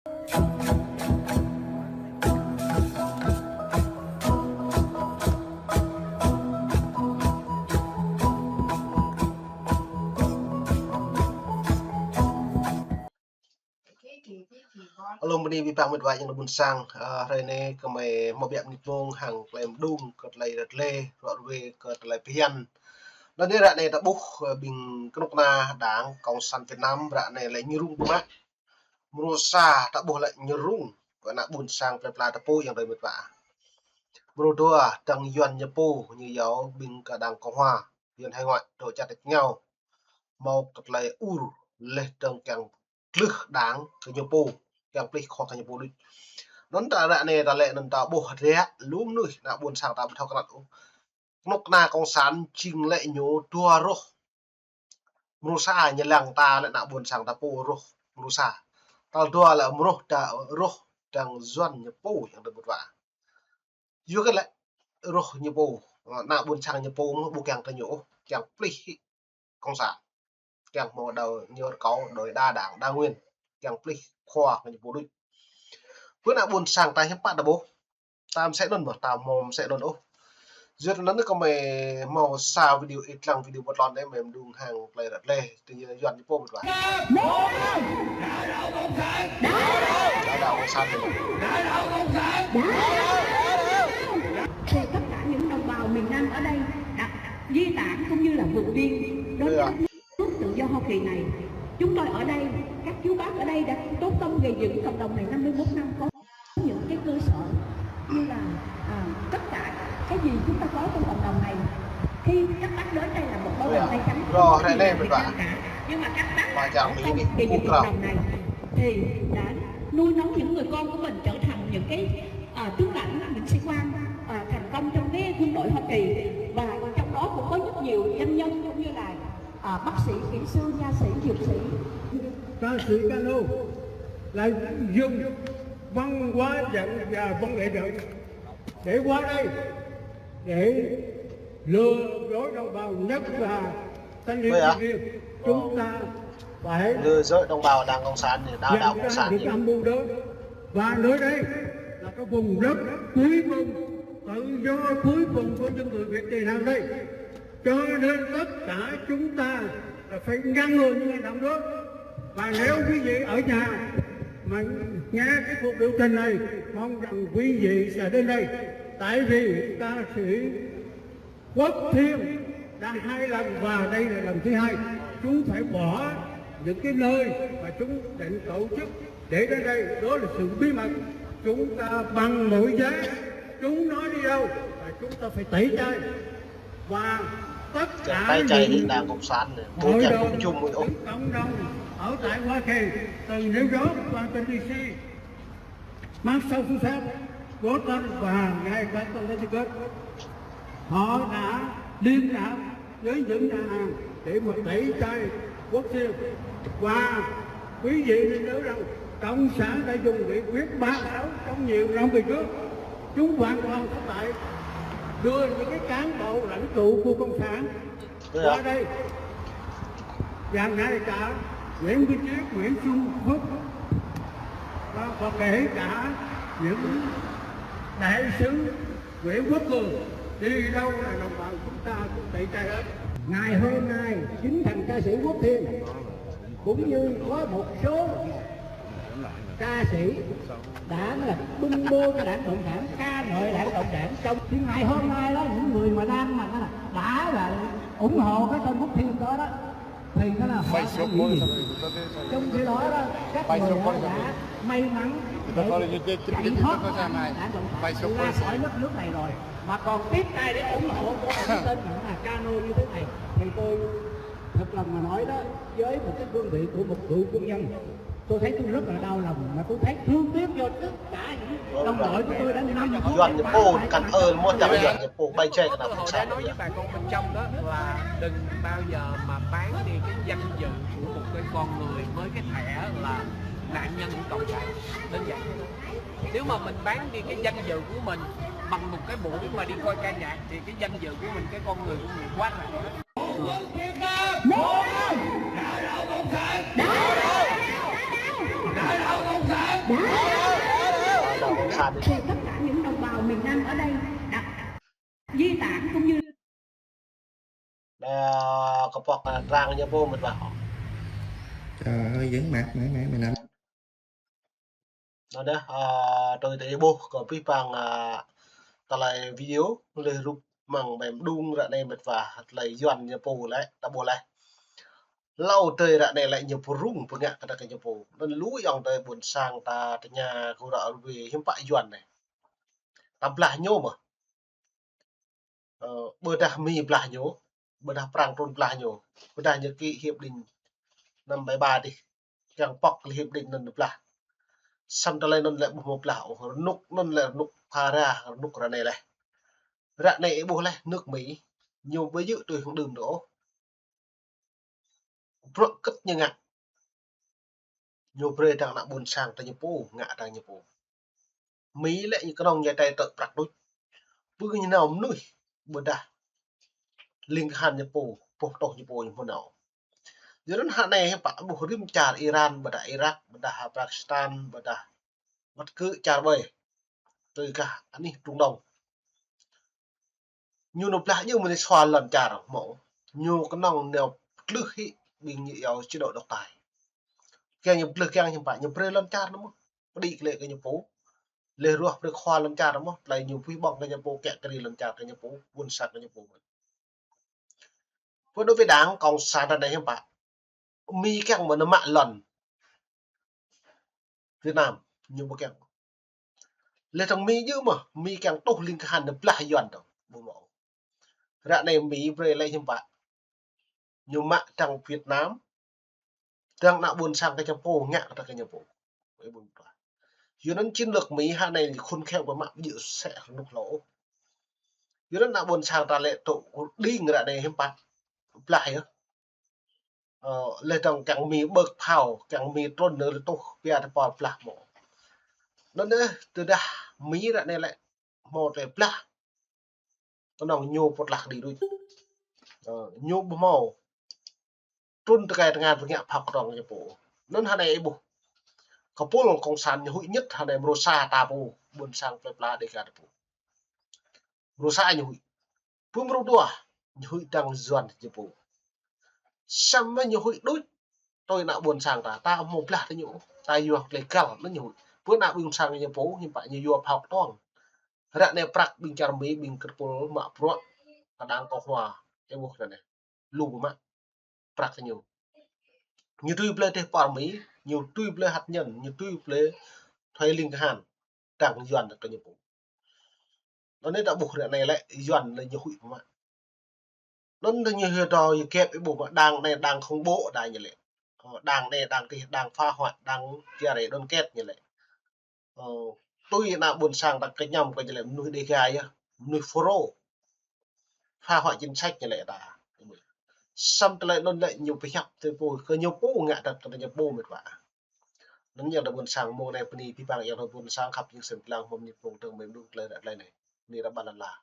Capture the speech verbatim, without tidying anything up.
Alum bơni abih bang met wa ayŏng adơi ƀuôn sang, ơ, hrơi anai gơmơi hmâo biă mơnit mông hăng tơlơi mơđung kơ tơlơi rơdlê, ruă ruê kơ tơlơi phiăn. Anŭn yơh ră anai ta ƀuh, ơ, ƀing kơnuk kơna Đảng Cộng sản Việt Nam ră anai lĕ ñu rŭng pơmă. Mrô sa ta ƀuh lĕ ñu rŭng kơ ană ƀuôn sang plơi pla ta pô ayŏng adơi met wa. Mrô dua dăng Yuan ñu pô ñu yua ƀing kơ Đảng Cộng hòa, Yuan hải ngoại, dŏ čar tač rơngiao. Hmâo kơ tơlơi ur laih dơ̆ng kiăng tlưh Đảng kơ ñu pô, kiăng plih khua kơ ñu pô đôč. Anŭn ta ră anai ta lĕ anŭn ta ƀuh ră lu mơnuih ană ƀuôn sang ta ƀu thâo krăn ôh. Kơnuk kơna Cộng sản jing lĕ ñu dua rŏh. Mrô sa ñu lăng ta lĕ ană ƀuôn sang ta pô rŏh mrô sa. Tal dua lĕ mrô ta rŏh dăng Yuan ñu pô ayŏng adơi met wa. Yua kơ lĕ rŏh ñu pô, ană ƀuôn sang ñu pô mơ̆n ƀu kiăng kơ ñu ôh, kiăng plih hĭ Cộng sản. Kiăng hmâo đa ñu rơkâo đuaĭ đa đảng đa nguyên, kiăng plih khua kơ ñu pô đôč. Pơ ană ƀuôn sang ta hiư̆m pă ta ƀuh. Ta mơsĕ anŭn mơ̆n, ta hmâo mơsĕ anŭn ôh. Yua anŭn gơmơi hmâo sa video, ih lăng video ƀơi tơlơi anai mơ̆n mơđung hăng tơlơi ră lĕ, tơ ñu Yuan ñu pô met wa. Đảng, Đảng Cộng sản. Thì tất cả những đồng bào miền Nam ở đây đã di tản cũng như là vượt biên đến đất nước tự do Hoa Kỳ này. Chúng tôi ở đây, các chú bác ở đây đã có công gây dựng cộng đồng này năm mươi mốt năm, có những cái cơ sở như là, à, tất cả cái gì chúng ta có trong cộng đồng này. Khi các bác đến đây là một bó bàn tay trắng, không có gì là Việt Nam cả. Nhưng mà các bác ở trong cái cộng đồng này thì đã nuôi nấng những người con của mình trở thành những cái, à, tướng lãnh, những sĩ quan, à, thành công trong cái quân đội Hoa Kỳ. Và trong đó cũng có rất nhiều doanh nhân cũng như là, à, bác sĩ, kỹ sư, nha sĩ, dược sĩ. Ca sĩ Cano lại dùng văn hóa giọng và văn nghệ Đảng để qua đây, để lừa dối đồng bào, nhất là thanh niên sinh viên. Chúng ta phải lừa dối đồng bào Đảng Cộng sản này, đảo, đảng Cộng sản này. Âm mưu đó. Và nơi đây là cái vùng đất cuối cùng, tự do cuối cùng của những người Việt Nam đây. Cho nên tất cả chúng ta là phải ngăn ngừa những hành động đó. Và nếu quý vị ở nhà mà nghe cái cuộc biểu tình này, mong rằng quý vị sẽ đến đây. Tại vì ca sĩ Quốc Thiêm đã hai lần và đây là lần thứ hai. Chúng phải bỏ những cái nơi mà chúng định tổ chức để đến đây. Đó là sự bí mật. Chúng ta bằng mọi giá, chúng nói đi đâu là chúng ta phải tẩy chay. Và tất cả những Đảng Cộng sản này, hội đồng, cộng đồng ở tại Hoa Kỳ, từ New York, Washington D C, Massachusetts, Boston và ngay cả Connecticut, họ đã liên lạc với những nhà hàng để mà tẩy chay Quốc Thiêm. Và quý vị nên nhớ rằng Cộng sản đã dùng nghị quyết ba sáu trong nhiều năm về trước. Chúng hoàn toàn thất bại. Đưa những cái cán bộ lãnh tụ của Cộng sản qua đây. Và ngay cả Nguyễn Minh Triết, Nguyễn Xuân Phúc, và, và kể cả những đại sứ Nguyễn Quốc Cường, đi đâu là đồng bào chúng ta cũng tẩy chay hết. Ngày hôm nay, chính thằng ca sĩ Quốc Thiêm cũng như có một số ca sĩ đã là tung bô cái Đảng Cộng sản, ca ngợi Đảng Cộng sản trong, thì ngày hôm nay đó, những người mà đang mà đã là ủng hộ cái tên Quốc Thiêm đó đó, thì nó là họ phải nghỉ việc. Trong khi đó đó, các người đó đã may mắn để chạy thoát khỏi Đảng Cộng sản, ra khỏi đất nước này rồi, mà còn tiếp tay để ủng hộ cho cái tên mà là Cano như thế này, thì tôi thật lòng mà nói đó, với một cái cương vị của một cựu quân nhân, tôi thấy tôi rất là đau lòng, mà tôi thấy thương tiếc cho tất cả những đồng đội của tôi đã năm phút Yuan ñu pô, căn ơ, mốt chả Yuan ñu pô, ƀai čai kơ ană Cộng sản. Tôi nói với bà con bên trong đó là đừng bao giờ mà bán đi cái danh dự của một cái con người với cái thẻ là nạn nhân của Cộng sản. Đơn giản thế thôi. Nếu mà mình bán đi cái danh dự của mình bằng một cái buổi mà đi coi ca nhạc thì cái danh dự của mình, cái con người của mình quá là Quốc Việt Nam! Đảo đảo Cộng sản! Đảo đảo! Đảo đảo Cộng sản! Cộng sản thì tất cả những đồng bào miền Nam ở đây đã di tản cũng như Đa kơ pŏk, a, trang ñu pô mĕt wa. Ơ, dưi mă, mă, mă, mă năm. Anŭn đa, a, tui tơ ƀuh kơ pih pang, a, tơlơi video, lĕ rup mơ̆ng ƀĕm đung ră anai mĕt wa, tơlơi Yuan ñu pô lĕ, ta ƀuh lĕ. Hlâo tơi ră anai lĕ ñu pơrŭng pơngă kơ ta kơ ñu pô. Anŭn lu yŏng tơi ƀôn sang ta tơña kơ ră ruai hiư̆m pă Yuan anai. Ta blah ñu mơ̆. Ơ, ƀôdah Mi blah ñu, ƀôdah Prang trŭn blah ñu, ƀôdah ñu ký hiệp định năm bảy ba dih, kiăng pŏk lĕ hiệp định anŭn blah. Samơ̆ tơlơi anŭn lĕ ƀu hmâo blah ôh, rơnŭk anŭn lĕ rơnŭk phara, rơnŭk ră anai lĕ. Ră anai ih ƀuh lĕ nước Mi, ñu ƀu djơ̆ tui hăng đưm đôč ôh. Bruă kơ̆t ñu ngă. Ñu brơi dăng ană ƀôn sang ta ñu pô, ngă dăng ñu pô. Mi lĕ ñu kơnơ̆ng ñu tai tơ̆ prăk đôč. Ƀu ñu nao mơnuih, ƀôdah ling kahan ñu pô, boh tŏh ñu pô ñu hmâo nao. Yua anŭn hă anai hiư̆m pă ƀuh rĭm čar Iran, ƀôdah Irak, ƀôdah Pakistan, ƀôdah wăt kơ čar ƀơi. Tui kah anih Trung Đông. Ñu nao blah ñu mơ̆n sua lŏn čar mơ̆. Ñu kơnơ̆ng nao pơtlưh hĭ ƀing ñu iâu chế độ độc tài. Kiăng ñu pơtlưh kiăng hiư̆m pă ñu brơi lŏn čar anŭn mơ̆n. Pơđĭ klĕ kơ ñu pô. Lĕ ruah brơi khua lŏn čar anŭn mơ̆n. Tơlơi ñu pui ƀơ̆ng kơ ñu pô, kiăng kơ ri lŏn čar kơ ñu pô, ƀôn sang kơ ñu pô mơ̆n. Pơ đối với Đảng Cộng sản ră anai hiư̆m pă. Mi kiăng mơ̆ nao mă lŏn Việt Nam, ñu ƀu kiăng. Lĕ tơ̆ng Mi djơ̆ mơ̆, Mi kiăng tuh ling kahan nao blah Yuan tơ̆ng, ƀu hmâo. Ră anai Mi brơi lĕ hiư̆m pă. Ñu mă dăng Việt Nam, dăng ană ƀôn sang kơ ñu pô, ngă kơ ta kơ ñu pô. Ƀu hmâo. Yua anŭn chiến lược Mi hă anai khôn khéo ƀu mă djơ̆ sĕ rơnŭk hlâo. Yua anŭn ană ƀôn sang ta lĕ tŭ đing ră anai hiư̆m pă. Blah yơh. Ơ, lĕ dăng kiăng Mi ƀơ̆k phao, kiăng Mi trŭn nao rơtuh, pia tơpă blah mơ̆. Anŭn đa, tơdah Mi ră anai lĕ hmâo tơlơi blah. Kơnơ̆ng ñu pơtlah kơđi đôč. Ơ, ñu ƀu hmâo trŭn tơkai tơngan pơngă phao kơtong ñu pô. Anŭn hă anai ih ƀuh. Kơpul Cộng sản ñu huĭ ñĕt hă anai mrô sa ta pô, ƀôn sang plơi pla Đêga ta pô. Mrô sa ñu huĭ. Pơ mrô dua, ñu huĭ dăng Yuan ñu pô. Samơ̆ ñu huĭ đôč, tui ană ƀôn sang ta, ta hmâo blah tơ ñu, ta yua tơlơi găl, anŭn ñu huĭ. Pơ ană ƀôn sang ñu pô, hiư̆m pă ñu yua phao kơtong. Ră anai prăk ƀing čar Mi, ƀing kơpul mă bruă, kơ Đảng Cộng Hòa, ih ƀuh ră anai. Lu mă prăk tơ ñu. Ñu tui blơi teh pơr Mi, ñu tui blơi hăt ñăn, ñu tui blơi thuê ling kahan, dăng Yuan kơ ñu pô. Anŭn anai ta ƀuh ră anai lĕ Yuan lĕ ñu huĭ mă. Anŭn tơ ñu hyu tơ ñu kĕp ih ƀuh mă Đảng anai Đảng khủng bố đa ñu lĕ. Ơ, Đảng anai Đảng kơ Đảng phá hoại, Đảng chia rẽ đoàn kết ñu lĕ. Ơ, tui ană ƀôn sang ta kơñăm kơ ñu lĕ mơnuih Đêga yơh, mơnuih FULRO. Phá hoại chính sách ñu lĕ ta. Samơ̆ tơlơi anŭn lĕ ñu pơhiăp tơ pô, kơ ñu pô ngă ta kơ ñu pô mĕt wa. Anŭn yơh ta ƀôn sang mơ̆ng anai bơni pih pang yơh ta ƀôn sang khăp jing sem kilang hmâo ñu pô tơ̆ng mơ̆ng đŭng tơlơi ră tơlơi anai. Bơni ră ƀan lăn la.